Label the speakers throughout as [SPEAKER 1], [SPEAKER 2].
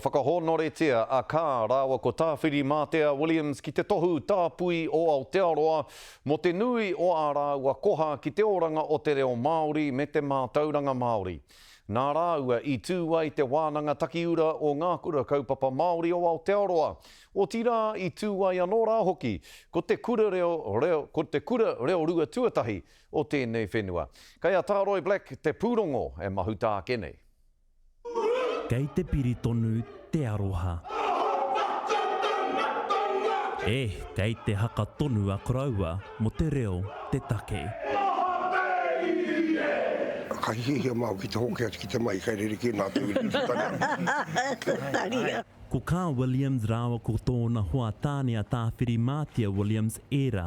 [SPEAKER 1] Whakahōnoretia a Kaa rāua ko Tāwhirimātea Williams ki te tohu tāpui o Aotearoa mō te nui o ā rāua koha ki te oranga o te reo Māori me te mātauranga Māori. Nā rāua i tū ai te Wānanga Takiura o Ngā Kura Kaupapa Māori o Aotearoa, otirā i tū ai anō rā hoki ko te kura reo reo ko te kura reorua tuatahi o tēnei whenua. Kei a Tāroi Black te pūrongo e mahuta ake nei.
[SPEAKER 2] Kei te piri tonu te aroha. E, kei te haka tonu a koroua mo te reo te take.
[SPEAKER 3] Ka hiahia māu ki te hoki atu ki te mahi kei rerekē nā tauira i te taria.
[SPEAKER 2] Ko Carl Williams rāua ko tōna hoa tāne a Tāwhirimātea Williams ērā.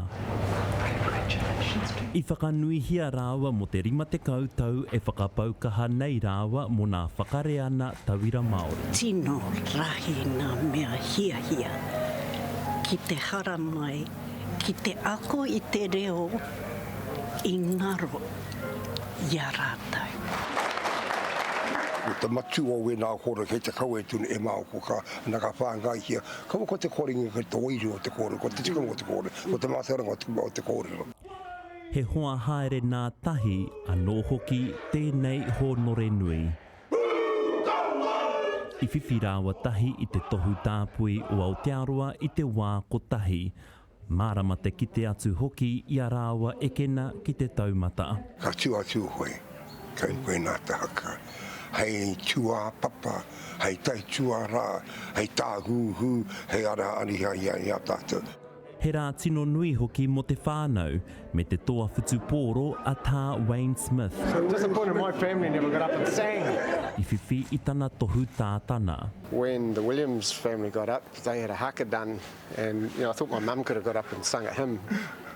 [SPEAKER 2] I whakanuihia rāua mō te 50 tau e whakapau kaha nei rāua mō nā whakareana tauira Māori.
[SPEAKER 4] Tino rahi ngā mea hiahia ki te haramai, ki te ako i te reo i ngaro i a rātou.
[SPEAKER 3] Ko te matū o wēnā kōrero kei te kawe tonu e māu ko ka, ana ka whāngaihia, kaua ko te koringa ko te wairua o te kōrero, ko te tikanga o te kōrero, ko te mātauranga o te kōrero.
[SPEAKER 2] He hoa haere nā tahi anō hoki tēnei hōnore nui. I whiwhi rāua tahi i te tohu tāpui o Aotearoa i te wā kotahi, Mārama te kite atu hoki i a rāua ekena ki te taumata.
[SPEAKER 3] Ka tū atu koe, kei koe nā te haka, hei tūāpapa, hei taituarā, hei tāhūhū, hei ara ariha i a tātou.
[SPEAKER 2] He rā tino nui hoki mō te whānau, me te toa whutupōro a Tā Wayne Smith.
[SPEAKER 5] So disappointed my family never got up and sang.
[SPEAKER 2] I whiwhi i tana tohu tātana.
[SPEAKER 5] When the Williams family got up, they had a haka done And you know, I thought my mum could have got up and sung a hymn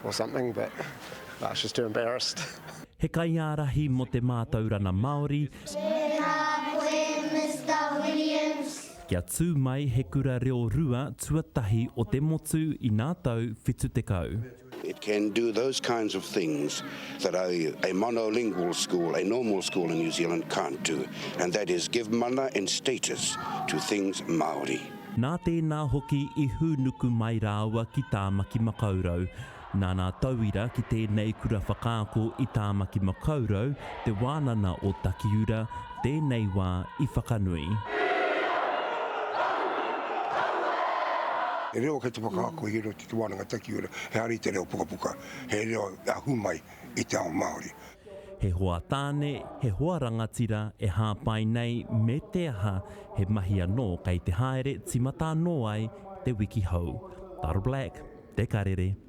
[SPEAKER 5] or something, but I was just too embarrassed.
[SPEAKER 2] He kaiārahi mō te mātauranga Māori.
[SPEAKER 6] Tēnā koe Mister Williams.
[SPEAKER 2] Kia tū mai he kura reo rua tuatahi o te motu i nā tau 70.
[SPEAKER 7] It can do those kinds of things that a, a monolingual school, a normal school in New Zealand can't do, and that is give mana and status to things Māori.
[SPEAKER 2] Nā tēnā hoki i hūnuku mai rāua ki Tāmaki Makaurau. Nā nā tauira ki tēnei kura whakaako i Tāmaki Makaurau, Te Wānana o Takiura, tēnei wā i whakanui.
[SPEAKER 3] He reo kei te whakaako i roto i Te Wānanga Takiura, he ara i te reo pukapuka, he reo e ahu mai i te ao Māori.
[SPEAKER 2] He hoa tāne, he hoa rangatira e hāpai nei me te aha, he mahi anō kei te haere tīmata anō ai te wiki hou. Tara Black, Te Karere.